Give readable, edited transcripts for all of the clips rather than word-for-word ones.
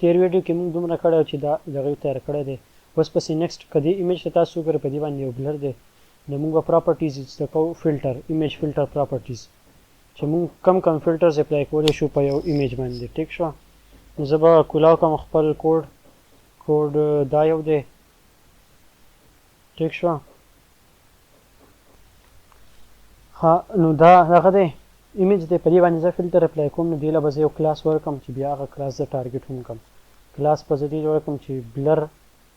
تیر ویډیو کې موږ دومره کړی چې دا دغه تیار کړی دی. اوس پسې نیکسټ که دې ایمیج ته تاسو وګورئ، په دې باندې یو بلر دی، نو موږ به پراپرټیز زده کوو. فلټر، ایمیج فلټر پراپرټیز، چې موږ کم کم فلټرز اپلای کولی شو په یو ایمیج باندې. ټیک شوه؟ نو زه به کولاو کوم خپل کوډ. کوډ دا یو دی. ټیک شوه؟ ها، نو دا هغه دی، ایمیج دی. په دې باندې زه فلټر اپلای کوم، نو دې له به زه یو کلاس ورکم چې بیا هغه کلاس زه ټارګټ هم کم. کلاس په زه دې ورکم چې بلر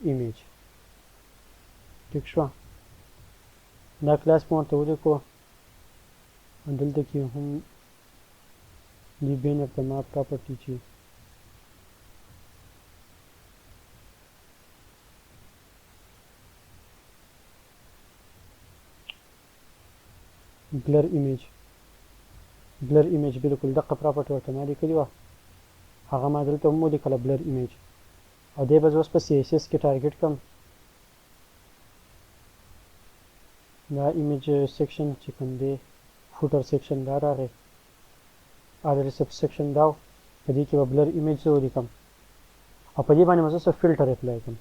ایمیج. ټیک شوه؟ دا کلاس مې ورته ولیکو. دلته کې هم دې بینر ته ما پراپرټي چې بلر ایمیج، بلر ایمیج، بالکل دقه پراپرټي ورته ما لیکلي وه، هغه ما دلته هم ولیکله، بلر ایمیج. او دی به زه اوس په سی اس اس کې ټارګټ کړم. دا ایمیج سیکشن چې کوم دی، فوټر سیکشن دا راغی، ادر سب سیکشن دا، په دې کې به بلر ایمیج زه ولیکم او په دې باندې به زه څه فلټر اپلای کړم.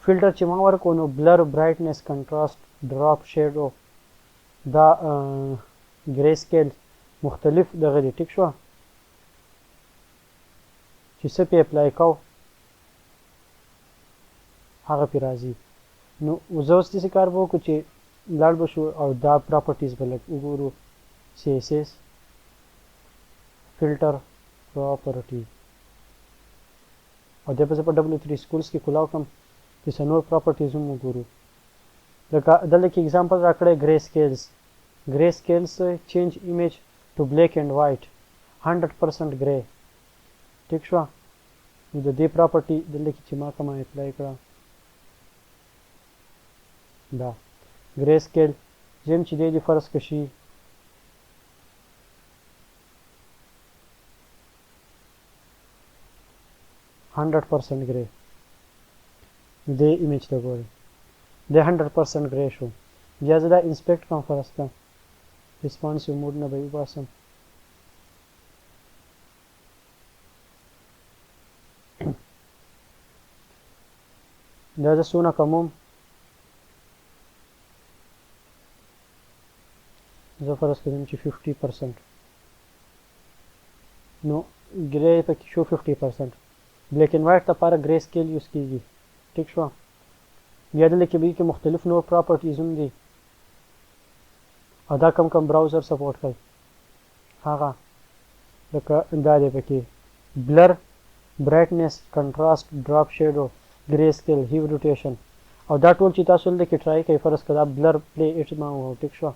فلټر چې ما ورکړو، نو بلر، برایټنس، کنټراسټ، ډراپ شیډو، دا ګری سکیل، مختلف دغه دي. ټیک شوه؟ چې څه پې اپلای کوو هغه پې راځي. نو زه اوس داسې کار به وکړو چې لاړ به شو او دا پراپرټیز به لږ وګورو، سی اس اس فلټر پراپرټي، او دی به زه په ډبلیو 3 سکولز کې کولاو کړم چې څه نور پراپرټیز هم وګورو. لکه دلته کې اگزامپل راکړی، ګری سکیلز. ګری سکیلز چینج ایمیج ټو بلیک اینډ وایټ، 100% ګری. ټیک شوه؟ نو د دې پراپرټي دلته کې چې ما کومه اپلای کړه، دا ګری سکیل زم چې دی فرض کشي 100% ګری. دې ایمیج ته ګورئ، دی 100% ګری شو. بیا زه دا انسپیکټ کوم، فرض کړه ریسپانسیو موډ نه به یې وباسم. دا زه څونه کموم؟ زه فرض کړم چې 50%، نو ګری پکې شو 50%. بلیک اینډ وایټ لپاره ګری سکیل یوز کیږي. ټیک شوه؟ بیا دلته کې به کې مختلف نور پراپرټیز هم دي، او دا کم کم براوزر سپورټ کوي هغه، لکه دا دی پکې بلر، برایټنس، کنټراسټ، ډراپ شیډو، ګری سکیل، هیو روټیشن، او دا ټول چې تاسو دلته کې ټرای کوئ. فرض کړه دا بلر پلی اټ ما وهو. ټیک شوه؟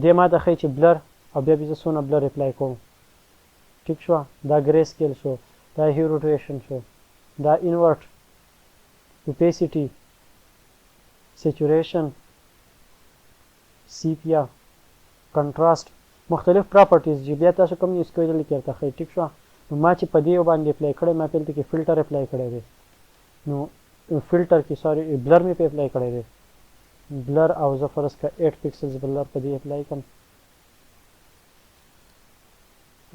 دې ما ته ښیي چې بلر او بیا به زه څونه بلر اپلای کوم. ټیک شوه؟ دا ګری سکیل شو، دا هیو روټیشن شو، دا انورټ، اوپیسیټي، سیچوریشن، سیپیا، کنټراسټ، مختلف پراپرټیز چې بیا تاسو کوم یوز کوئ دلته کې درته ښیي. ټیک شوه؟ نو ما چې په دې یو باندې اپلای کړی، ما په دلته کې فلټر اپلای کړی دی، نو فلټر کې، سوري، بلر مې په اپلای کړی دی، بلر، او زه فرض که 8 پکسلز بلر په دې اپلای کړم.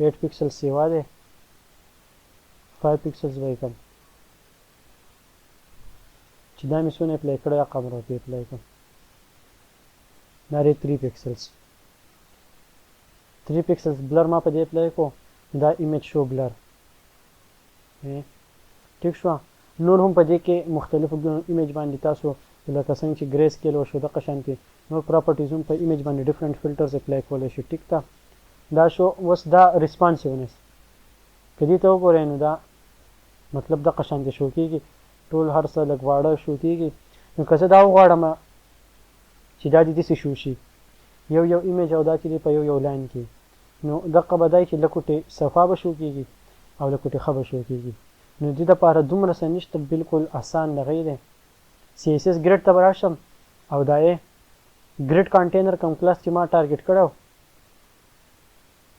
8 پکسل سیوا دی، 5 پکسلز به یې کړم. چې دا مې څونه اپلای کړی، هغه به پې اپلای کړم. دا دی 3 پکسلز، 3 پکسلز بلر ما په دې اپلای کړو، دا ایمیج شو بلر. ټیک شوه؟ نور هم په دې کې مختلفو ایمیج باندې تاسو لکه څنګه چې ګری سکیل وشو، دغه شانتې نور پراپرټیز هم په ایمیج باندې ډیفرنٹ فلټرز اپلای کولی شي. ټیک ده؟ دا شو. اوس دا ریسپانسیونس که دې ته وګورئ، نو دا مطلب دغه شانتې شو کېږي، ټول هر څه لږ واړه شو کېږي. نو که زه دا وغواړم چې دا دې داسې شو شي یو یو ایمیج، او دا چې دی په یو یو لاین کې، نو دقه به دی چې لکوټې صفا به شو کېږي او لکوټې ښه به شو کېږي. نو دې دپاره دومره څه نشته، بالکل اسان دغه دی. سی اس اس ګریډ ته به راشم او دا یې ګریډ کانټینر کوم کلاس چې ما ټارګټ کړی،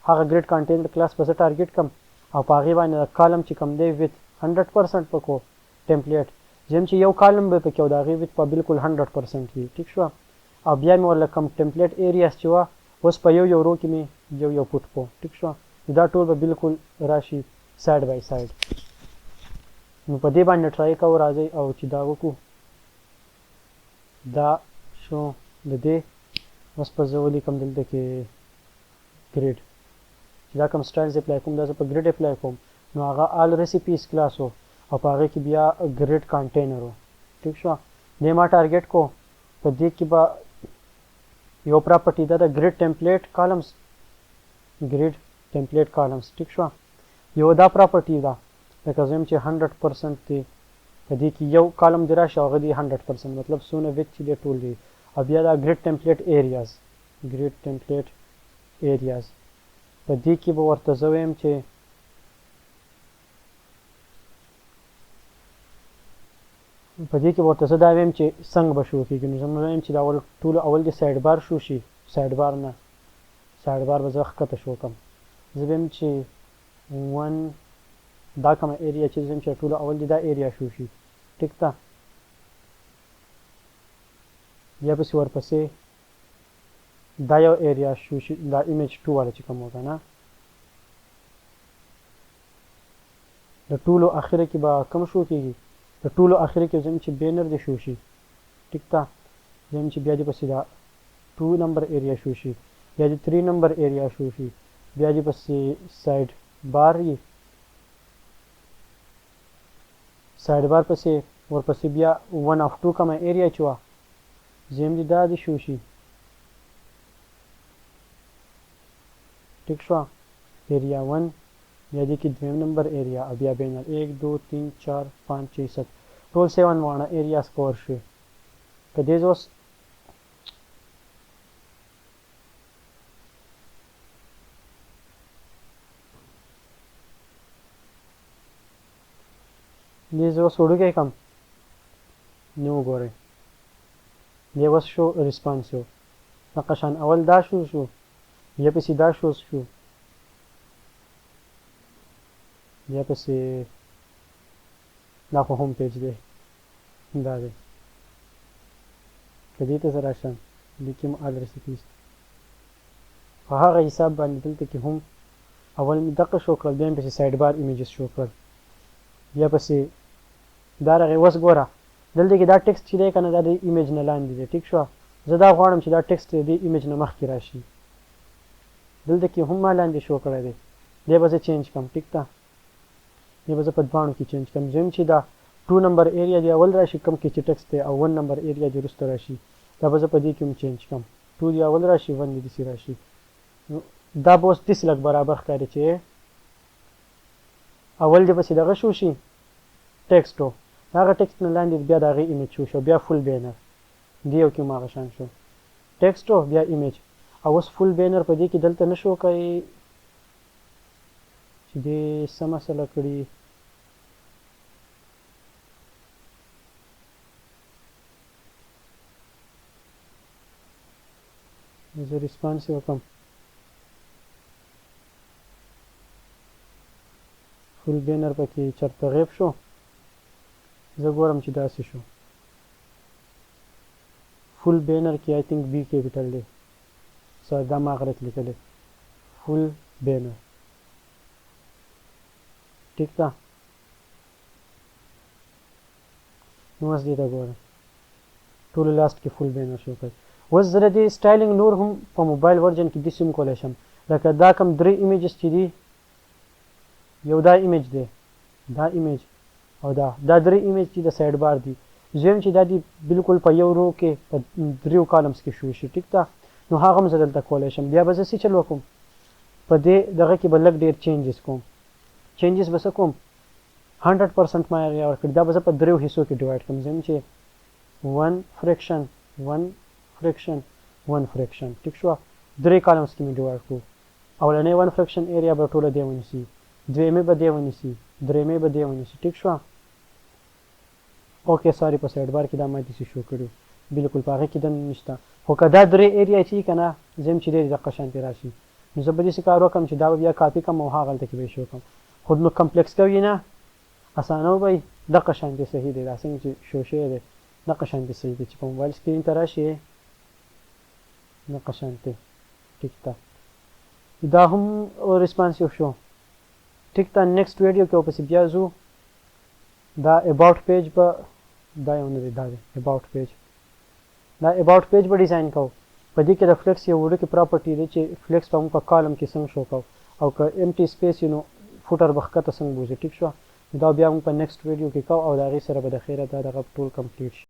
هغه ګریډ کانټینر کلاس به زه ټارګټ کړم، او په هغې باندې د کالم چې کوم دی ویت 100% پکو ټیمپلیټ زم چې یو کالم به پکې او د هغې ویت په بالکل 100% وي. ټیک شوه؟ او بیا مې ورله کوم ټیمپلیټ ایریاز چې وه، اوس په یو یو رو کې مې یو یو پټ کو. ټیک شوه؟ دا ټول به بالکل راشي سایډ بای سایډ. نو په دې باندې ټرای کوو راځئ او چې دا وکړو. دا شو د دې. اوس په زه ولیکم دلته کې ګریډ، چې دا کوم سټایلز اپلای کوم دا زه په ګریډ اپلای کوم، نو هغه آل ریسیپیز کلاس و او په هغې کې بیا ګریډ کانټینر و. ټیک شو، دې ما ټارګټ کو. په دې کې به یو پراپرټي دا ده ګریډ ټیمپلیټ کالمز، ګریډ ټیمپلیټ کالمز. ټیک شو، یو دا پراپرټي ده لکه زه چې 100% دی، په دې کې یو کالم دی راشي او هغه دی 100%، مطلب څونه ویت چې دی ټول دی. او بیا دا ګریډ ټیمپلیټ ایریاز، ګریډ ټیمپلیټ ایریاز په دې کې به ورته زه وایم چې په دې کې ورته زه دا وایم چې څنګه به شو کېږي. نو زه وایم چې دا اول ټولو اول دې سایډ بار شو شي، سایډ بار نه، سایډ بار به زه ښکته شو کړم. زه وایم چې 1 دا کومه ایریا چې زه وایم چې ټولو اول دې دا ایریا شو شي. ټیک ده، بیا پسې ورپسې دا یو ایریا شو شي، دا ایمیج 2 والا چې کوم و که نه، د ټولو اخره کې به کوم شو کېږي. د ټولو اخره کې زم چې بینر دې شو شي. ټیک ده، زم چې بیا دې پسې دا 2 نمبر ایریا شو شي، بیا دې 3 نمبر ایریا شو شي، بیا دې پسې سایډ بار یې، سایډ بار پسې ورپسې بیا 1 اف 2 کومه ایریا چې وه زم دې دا دې شو شي. ټیک شوه، ایریا 1، بیا دې کې دویم نمبر ایریا او بیا بینر 1 2 3 4 5 6 7 ټول 7 واڼه ایریاز کور شوې. که دې زه اوس دې زه اوس وړوکی کړم نو وګورئ دې اوس شو ریسپانسیو. دغه شان اول دا شو شو، بیا پسې دا شو شو، بیا پسې دا خو هوم پیج دی، دا دی. که دې ته زه راشم دې کې هم آل ریسیپیز په هغه حساب باندې دلته کې هم اول مې دقه شو کړل، بیا مې پسې سایډ بار ایمیجز شو کړل، بیا پسې دا راغی. اوس ګوره دلته کې دا ټیکسټ چې دی که نه دا د ایمیج نه لاندې دی. ټیک شوه، زه دا غواړم چې دا ټیکسټ د دې ایمیج نه مخکې راشي. دلته کې هم ما لاندې شو کړی دی، دی به زه چینج کړم. ټیک ده، دی به زه په دواړو کې چینج کړم. زه وایم چې دا 2 نمبر ایریا دی اول راشي کوم کې چې ټیکسټ دی، او 1 نمبر ایریا دی وروسته راشي. دا به زه په دې کې هم چینج کړم، 2 دی اول راشي، 1 دی داسې راشي. نو دا به اوس داسې لږ برابر ښکاري چې اول دې پسې دغه شو شي ټیکسټ و، هغه ټیکسټ نه لاندې بیا د هغې ایمیج شو شو، بیا فول بینر دې یو کې هم هغه شان شو، ټیکسټ و بیا ایمیج. او اوس فول بینر په دې کې دلته نه شو کوي چې دې څه مسله کړي. زه ریسپانس یې وکړم، فول بینر پکې چېرته غیب شو. زه ګورم چې داسې شو. فول بینر کې آی تھنک بی کیپیټل دی، سو دا ما غلط لیکلی، فول بینر. ټیک ده، نو اوس دې ته ګورم ټولو لاست کې فول بینر شو کړی. اوس زه د دې سټایلینګ نور هم په موبایل ورژن کې داسې هم کولی شم، لکه دا کوم 3 ایمیجز چې دي، یو دا ایمیج دی، دا ایمیج او دا 3 ایمیج چې د سایډ بار دي. زه وایم چې دا دي بالکل په یو رو کې په 3 کالمز کې شو شي. ټیک ده، نو هغه هم زه دلته کولی شم. بیا به زه څه چل وکړم په دې دغه کې به لږ ډېر چینجز کوم. چینجز به څه کوم، 100% ما هغې ورکړي، دا به زه په 3 حصو کې ډیوایډ کړم. زه وایم چې 1 فریکشن، 1 فریکشن، 1 فریکشن. ټیک شوه، 3 کالمز کې مې ډیوایډ کړو. اولنی 1 فریکشن ایریا به ټوله دی ونیسي، دویمې به دی ونیسي، درېیمې به دی ونیسي. ټیک شوه، اوکې ساري په سایډ بار کې دا ما داسې شو کړي، بالکل په هغې کې دننه نشته. خو که دا 3 ایریا چې که نه زه وایم چې دی دقه شانتې راشي، نو زه به داسې کار وکړم چې دا به بیا کاپي کړم او هغلته کې به یې شو کړم. خو نو کمپلیکس کوي نه، اسانه به وي. دقه شانتې صحیح دی، دا څنګه چې شو شوی دی دقه شانتې صحیح دی چې په موبایل سکرین ته راشي دقه شانتې. ټیک ده، دا هم ریسپانسیو شو. ټیک ده، نیکسټ ویډیو کې ورپسې بیا ځو. دا اباوټ پیج به دا یو نه دی، دا دی اباوټ پیج. دا اباوټ پیج به ډیزاین کوو. په دې کې د فلیکس یو وړوکی پراپرټي دی چې فلیکس به موږ په کالم کې څنګه شو کوو، او که امټي سپیس وي نو فوټر به ښکته څنګه بوځي. ټیک شوه؟ نو دا بیا موږ په نیکسټ ویډیو کې کوو، او د هغې سره به د خیره دا دغه ټول کمپلیټ شي.